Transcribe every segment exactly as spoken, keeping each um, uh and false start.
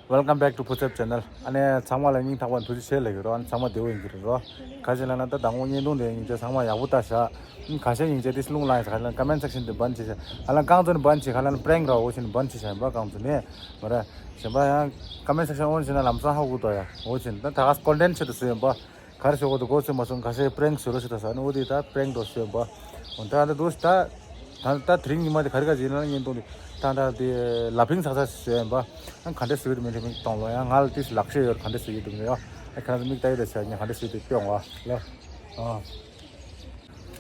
Welcome back to Putsep Channel. ཨ་ནི་ཚང་མ་ལ་སྙིང་ཐག་པ་ནས་ཐུགས་རྗེ་ཆེ་ལབ་ཀྱི་རེད། ཨ་ནི་ཚང་མ་བདེ་པོ་ཡིན་གྱི་རེད་རོ། ག་ཅི་ལབ་ན་ད་དང་པོ་བརྙན་ཐུང་དེ་ཡིན་ཚེ་ཚང་མ་ཡག་པོ་ལྟ་ཤག་ཁ་ཤས་ཡིན་ཚེ་དེ་རླུང་ལངས་ཡིན་ཟེར། ཁ་ལ་comment section དེ་ban བྱས་ཤག་ཁ་ལ་རྐང་བཙུགས་ནས་ban བྱས། ཁ་ལ་prank ར་འོ་བྱས་ནས་ban བྱས་ཤག་ཡིན་པ། རྐང་བཙུགས་ནས་མ་རེད། གཞན་པ་ཡང་comment section on བྱས་ན་ལམ་སང་ཧ་གོ་དོ་ཡ། འོ་བྱས་ནས་ད་ད་ག་content ཆེད་དུ་བཟོས་ཡིན་པ། ག་རེ་ཞུ་དགོས་འདུག་གོ་ཚོད་མ་སོང་། ཁ་ཤས་prank བཟོས་རོགས་ཞུ་ད་ཟེར་ནས་འོ་དེ་ད་prank འགྲོ་བཟོས་ཡིན་པ། འོ་ད་ད་འདུག་ད་ད་ད་དེ་རིང་ཉི་མ་དེ་ག་རེ་ག་ཅིག་ཡིན་ན་བརྙན་ཐུང་དེ་ད་ད་དེ་ལ་ཕིང་ཚག་ཚག་བཟོས་ཡིན་པ། ཨ་ག་འདྲས་བཟོས་ཡོད་མིན་དེ་མིག་གཏོང་ལོ། ཡང་ང་ལ་ཏིས་ལག་ཤེས་ཡོད། ག་འདྲས་བཟོས་ཡོད་འདུག་ཡོ། ཨ་ཁྱེད་རང་ཚོ་མིག་ལྟ་ཡོད་ད་བྱས་ཉ་ག་འདྲས་བཟོས་དེ་སྟོན་བ་ལ། ཨ་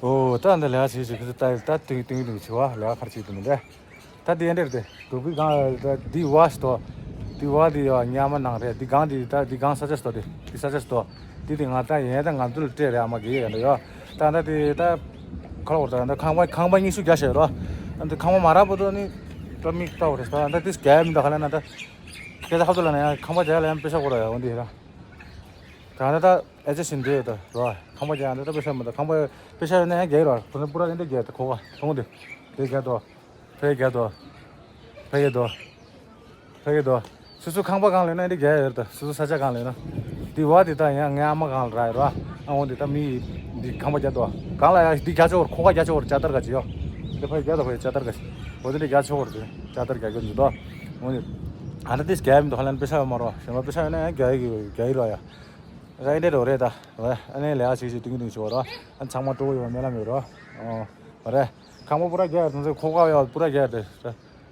འོ་ད་འདི་ལས་ཨ་བྱེད་བྱེད་ཁི་ཚོ་ལྟ་ཡོད། ད་ཏིང་ཏིང་ཏིང་བྱེད་བ་ལས་ཨ་ཁར་བྱེད་དུ་མི་འདྲ། ད་དེ་འདྲ་རེད། དེ་གྲུབ་པའི་སྒང་ད་འདི་བ་ཞིག་ཏོ། འདི་བ་འདི་ཡོ་ཉ་མ་ནང་རེད། འདི་སྒང་འདི་ད་འདི་སྒང་ས་ཆ་ཞིག་ཏོ། འདི་འདི་ས་ཆ་ཞིག་ཏོ། འདི་དེ་ང་ད་ཡན་ད་ང་ཚོ་ལ་སྤྲད་རེད། ཨ་མ་གི་ཡ་ཡོ། ད་ད་དེ་ད་ཁ་ལོ་ད་ད་ཁང་པ་ཁང་པ་གཉིས་སུ་རྒྱ་ཤེས་རོ། ཨ་འདི་ཁང་པ་མ་རག་པོ་ཏོ་ནི་ད་མིག་ལྟ་བ་རེད། ད་ད་དེ་སྐད་མི་འདུག་ཁ་ལ་ན་ད་སྐད་ཆ་ཧ་ཏོ་ལ་ན་ཡ་ཁང་པ་རྒྱ་ལ་ཡང་པེ་ཤ་གོ་ར་ཡ། འོ་འདི་ར་ད་ད་ད་ཨེ་ཅེ་བཞིན་འདི་ཡོད་ད་རོ། ཁང་པ་རྒྱ་ཡ་ད་ད་པེ་ཤ་མི་ད་ཁང་པ་པེ་ཤ་ཡོད་ན་ཡང་རྒྱ་ཡི་རོ། ཁོ་ཚོ་པུ་ར་དེ་འདྲ་རྒྱ་ད་ཁོ་ག་ཁོང་དེ་དེ་རྒྱ་དོ། ཕེ་རྒྱ་དོ། ཕེ་རྒྱ་དོ། ཕེ་རྒྱ་དོ། སོ་སོ་ཁང་པ་གང་ལོན་ན་འདི་རྒྱ་ཡོད་ད། སོ་སོ་ས་ཆ་གང་ལོན་ན། འདི་བ་འདི་ད་ཡང་ངའི་ཨ་མ་གང་ལ་ར་ཡོད་ར། ཨ་འོ་འདི་ད་མི་འདི་ཁང་པ་རྒྱ་དོ། གང་ལ་ཡ་འདི་རྒྱ་ཆོག་ཁོ་ག་རྒྱ་ཆོག་ཅ་ཏར་ག་ཅི་ཡོ། འདི་ཕ་རྒྱ་དོ་ཕ་ཅ་ཏར་ག་ཅི། འོ་འདི་འདི་རྒྱ་ཆོག་ར་དེ་ཅ་ཏར་རྒྱ་གི་འདི་དོ། འོ་འདི་ཨ་ད་འདི་རྒྱ་མི་འདུག་ཧ་ལན་པེ་ཤ་ཡོད་མ་རོ། གཞན་པ་པེ་ཤ་ཡོད་ན་ཡང་རྒྱ་ཡི་རྒྱ་ཡི་རོ་ཡ། ར་ཨེ་འདྲ་རོ་རེད་ད། ར་ཨ་ནེ་ལས་ཨ་ཅིག་ཅིག་ཏིང་ཏིང་ཆོག་རོ། ཨ་ཚང་མ་སྤྲོ་བོ་ཡོང་མེ་ལ་མེ་རོ། ཨོ་རེད། ཁང་པ་པུ་ར་རྒྱ་ཡོད་ཚོ་ཁོ་ག་ཡོད་པུ་ར་རྒྱ་ཡོད་དེ།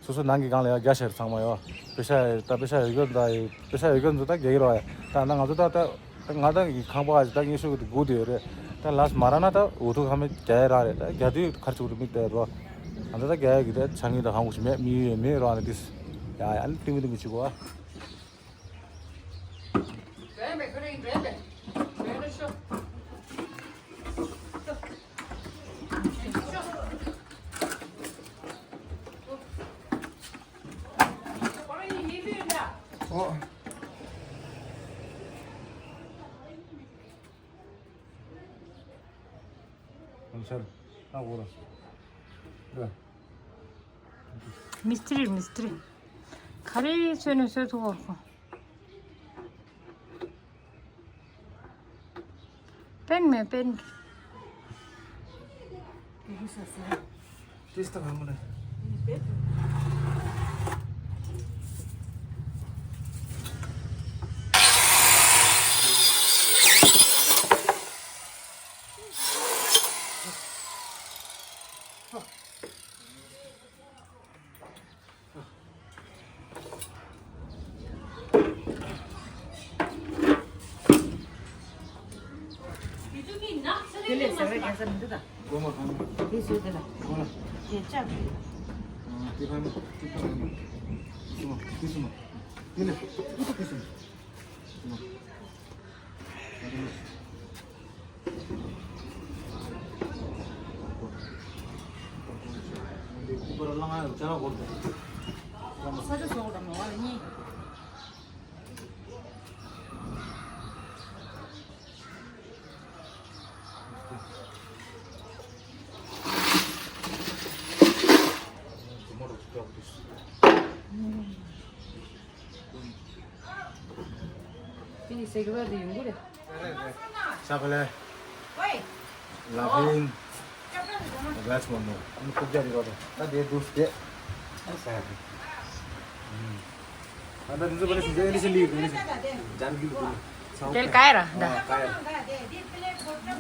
སོ་སོ་ནང་གི་སྒང་ལ་ཡ་རྒྱ་ཤེར་ཚང་མ་ཡོད། པེ་ཤ་ད་པེ་ཤ་ཡོད་གི་ད་པེ་ཤ་ཡོད་གི་འཛུ་ད་རྒྱ་ཡི་རོ་ཡ། ད་ན་ང་ཚོ་ད་ད་ང་ད་གི་ཁང་པ་ཨ་ཅིག་ད་ངེས་ཤུགས་ཀྱི་དགུ་དེ་ཡོད་རེད། ད་ལ་སི་མ་ར་ན་ད་འུ་ཐུག་ཁ་མེ་རྒྱ་ཡི་ར་རེད། ད་རྒྱ་དུས་ཁར་ཚུགས་དུ་མི་དེ་རོ། ང་ཚོ་ད་རྒྱ་ཡི་གི་ད་ཆ་ངེས་ད་ཧང་གུ་ཤི་མེད་མི་ཡོད་མེད་རོ། ཨ་ནི་ཏིས་ཡ་ཡ་ཨ་ནི་ཏིང་མི་ཏིང་གི་ཆུ་གོ་ཨ། ཨོ། ཨོ་ཤར། ཨ་འོ་ར། ར། མིས་ཏྲི་མིས་ཏྲི། ག་རེ་བཟོས་ནས་བཟོས་ཐུབ་བར་ཁོ། པེན་མེད་པེན། ཏིས་ཏ་གང་མ་ལ། དེ་ལས་ཟ་བའི་རྒྱལ་ས་མི་འདུག་ད། སྒོ་མ་གང་། དེ་བཟོས་དེ་ལ། སྒོ་ལ། དེ་ལྕགས་དེ། ཨ་དེ་ཕ་མ་དེ་ཕ་མ། སུ་མ་དེ་སུ་མ། དེ་ལས་ཨུ་ཏུ་དེ་སུ་མ། སུ་མ། དེ་ནི་སེ་གི་བ་དེ་ཡོང་གི་རེད། ཤ་ཕ་ལེ། ལ་ཕིན། བེ་ཆ་མོ་ནོ། ཨ་ནི་ཁུག་རྒྱ་རི་རོ་དང་། ད་དེ་དུས་དེ། ཨ་ས་ཡ་རེད། ཨ་ད་དེ་ཚོ་བ་ལེ་སི་ཛེ་ལི་སི་ལི་ལི་སི་ཇན་གི་ལི་ལི། དེ་ལ་ཀ་ཡ་ར་ད། ཀ་ཡ་ར།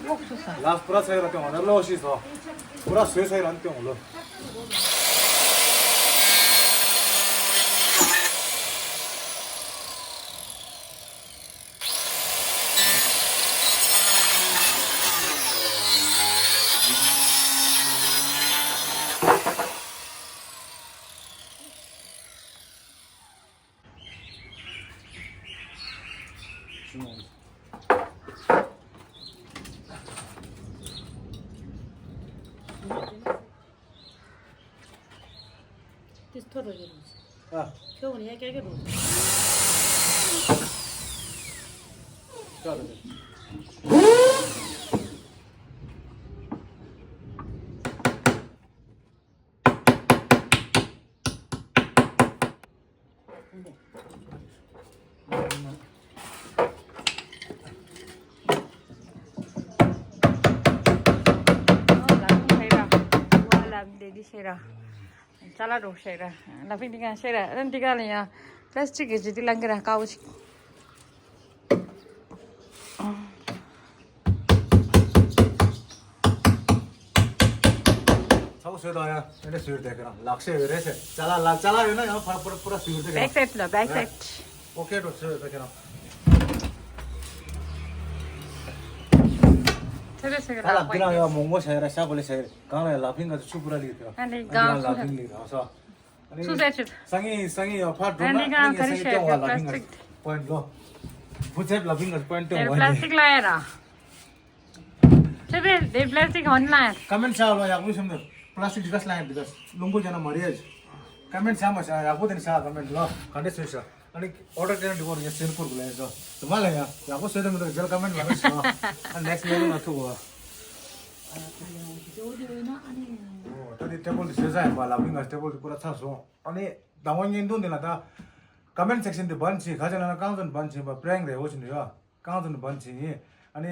ལོག་སུ་ས། ལ་སི་པུ་ར་ཚ་ཡ་ར་ཏེ་འོ་ན་ལོ་ཤི་སོ། པུ་ར་སོས་ཚ་ཡ་ར་ཏེ་འོ་ལོ། དེ་ཐོ་རོ་ཡོད་རུང་། ཨ། ཁྱོད་ཀུན་ཡ་ཀྱ་ཀྱ་རུང་། ཀ་རུ། ཤེས་ར། ཅ་ལག་འགྲོ་ཤེས་ར། ལ་ཕིང་འདི་ག་ཤེས་ར། ཨ་འདི་ག་ལ་ཡ། པ་ལ་སི་ཊིག་གི་ཇི་འདི་ལང་གི་ར་ཀ་བོ་ཞིག་ཚ་བོ་བཟོས་དང་ཡ། ཨེ་འདྲ་བཟོས་བསྡད་ཀྱི་རང་ལག་ཤེས་ཡོད་རེད་ཟེར། ཅ་ལག་ལ་ཅ་ལག་ཡོད་ན་ཡང་ཕར་པུ་ར་པུ་ར་བཟོས་བསྡད་ཀྱི་རང་། བེག་སེ་ཊི་ལ་བེག་སེ་ཊི། ཨོ་ཁེ་འགྲོ་བཟོས་བསྡད་ཀྱི་རང་། ཚེ་རེ་ཚེ་གི་ད་ལ་ལག་པ་འདི་རང་ཡིན་ཡ་མོག་མོག་བྱ་ཡ་ར་ཤ་བོ་ལེ་བྱ་ཡ་ར། གང་ལ་ཡ་ལ་ཕིང་ག་ཚོ་ཆུ་པུ་ར་ལི་ཀི་རང་། ཨ་ནི་ཨ་འདི་རང་གང་ལ་ཚུ་ཕིང་ལི་ཀི་རང་སོ། ཨ་ནི་ཚུ་ཟེར་ཆུ། སང་ཉིན་སང་ཉིན་ཡང་ཕར་འགྲོ་ཨ་ན་ནི་ཨ་གང་ནི་ག་རེ་སང་ཉིན་བཤད་སྟོན་བ་ལ་ཕིང་ག་པོ་ཡིན་ལོ། བུ་ཚེབ་ལ་ཕིང་ག་པོ་ཡིན་སྟོན་དེར་བ་པ་ལ་སི་ཡིན། ཊིག་ལ་ཡ་ར། ཚེ་བེ་དེ་པ་ལ་སི་ཊིག་ཧོན་ལ་ཡ། ཀ་མེན་ཊི་བྱ་ལོ་ཡག་པོ་བྱུང་འདུག་པ་ལ་སི་ཊིག་འདི་ག་སི་ལ་ཡ་འདི་ག་སི་རླུང་པོ་རྒྱག་ན་མ་རེད་ཡ། ཀ་མེན་ཊི་བྱ་མ་བྱ་ཡག་པོ་དེ་ནི་བྱ། ཀ་མེན་ཊི་ལོ་ག་འདྲས་བཟོས་ཤག་ཨ་ནི་ཨོ་ཌར་དེ་འདྲ་འགྲིག་པ་རེད། སེན་ཁུར་དགོས་ལ་ཡ་ཟོ་དུ་མ་ལ་ཡ་ཡག་པོ་བཟོས་དུ་མི་འདུག་རྗེས་ལ་ཀ་མེན་ཊི་ལ་ཡ་ཟོ། ཨ་ནེག་སི་ཊི་ལེ་ཝལ་ལ་ཐུག་གོ། ཨོ་ད་དེ་ཊེ་བལ་དེ་བཟོས་ཚར་ཡིན་པ། ལ་ཕིང་ག་ཊེ་བལ་དེ་པུ་ར་ཚར་སོང་། ཨ་ནི་ཟླ་བ་བརྙན་ཐུང་འདི་ལ་ད་ཀ་མེན་ཊི་སེག་ཤན་དེ་བན་བྱེད་ག་ཅི་ལ་ན་རྐང་བཙོན་བན་བྱེད་པ་པྲེང་རེད་འོ་ཞིག་འདུག་ཡ། རྐང་བཙོན་བན་བྱེད་ཡིན། ཨ་ནི་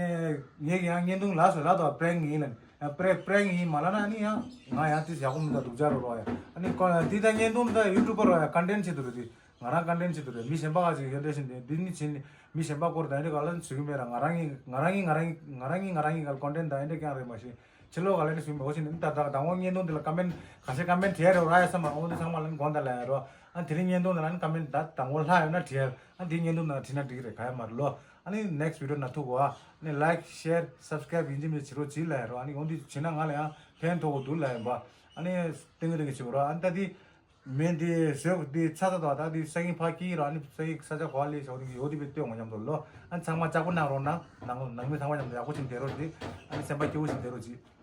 ངས་ཀྱི་ཡང་བརྙན་ཐུང་ལ་སོ་ལ་དོ་པྲེང་ཡིན་ལ་ཡང་པྲེ་པྲེང་ཡིན་མ་ལ་ན་ཨ་ནི་ཡང་ང་ཡང་དེ་ཡག་པོ་མི་འདུག་སྡུག་ཅག་རོ་རོ་ཡ། ཨ་ནི་ཀོ་དེ་ད་བརྙན་ཐུང་ད་ཡུ་ཊུབ་པ་རོ་ཡ་ཀོན་ཊེན་ཊི་བྱེད་དུ་རེད་དེ། ང་རང་ཀོན་ཊེན་ཊི་བྱེད་དུ་རེད། མི་གཞན་པ་ག་ཅིག་ཡོད་འདྲ་ཞིག་འདི་འདི་ནི་ཕྱིན་མི་གཞན་པ་སྐོར་ད་ཨེ་འདྲ་ག་ལ་ནི་བཟོ་གི་མེད་ར། ང་རང་གི་ང་རང་གི་ང་རང་གི་ང་རང་གི་ང་རང་གི་ག་ལ་ཀོན་ཊེན་ཊི་ད་ཨེ་འདྲ་ཀྱང་རེད་མ་ཤེས། ཕྱི་ལོགས་ག་ལ་ནི་བཟོ་མེད་འོ་ཞིག་ནི་ད་ད་དང་པོ་བརྙན་ཐུང་འདི་ལ་ཀོ་མེན་ཊི་ག་ཚད་ཀོ་མེན་ཊི་བྲིས་ཡ་རེད་ར་ཡ་བསམ་པ་འོ་འདི་ཚང་མ་ལ་ནི་དགོངས་དག་ལ་ཡ་རོ། ཨ་དེ་རིང་བརྙན་ཐུང་འདི་ལ་ནི་ཀོ་མེན་ཊི་ད་དང་པོ་ལྷག་ཡོད་ན་བྲིས་ཡ། ཨ་འདི་བརྙན་ཐུང་ནང་བྲིས་ན་འགྲིག་རེད། ག་ཡ་མ་རེད་ལོ། ཨ་ནི་ནེག་སི་ཊི་བི་ཌི་ཡོ་ནང་ཐུག་གོ་ཨ་ནི་ལའིཀ་ཤེར་སབ་སི་ཀ་རའིབ་ཡིན་གཅིག་མིན་གཅིག་བྱེད་རོགས་བྱེད་ལ་ཡ་རོ། ཨ་ནི་འོ་འདི་བྱེད་ན་ང་ལ་ཡང་ཕན་ཐོགས་འདུག་ལ་ཡ་ཡིན་པ། ཨ་ནི་ཏིང་ངེ་ཏིང་ངེ་བྱེད་དགོས་རོ། ཨ་ནི་ད་འདི་མེ་འདི་བཟོས་འདི་ཚ་ཚ་དང་ད་འདི་སང་ཉིན་ཕ་གི་རོ། ཨ་ནི་སང་ཉིན་ས་ཆ་གོ་ལེ་ཞོག་འདི་འོ་འདི་བའི་ལྟོས་འོང་མཉམ་དུ་ལོ། ཨ་ནི་ཚང་མ་ལྕགས་པོ་གནང་རོགས་གནང་། ནང་ནང་མི་ཚང་མ་མཉམ་དུ་ཡག་པོ་བྱེད་བསྡད་རོགས་འདི། ཨ་ནི་སེམས་པ་སྐྱིད་པོ་བྱེད་བསྡད་རོགས་གྱིས།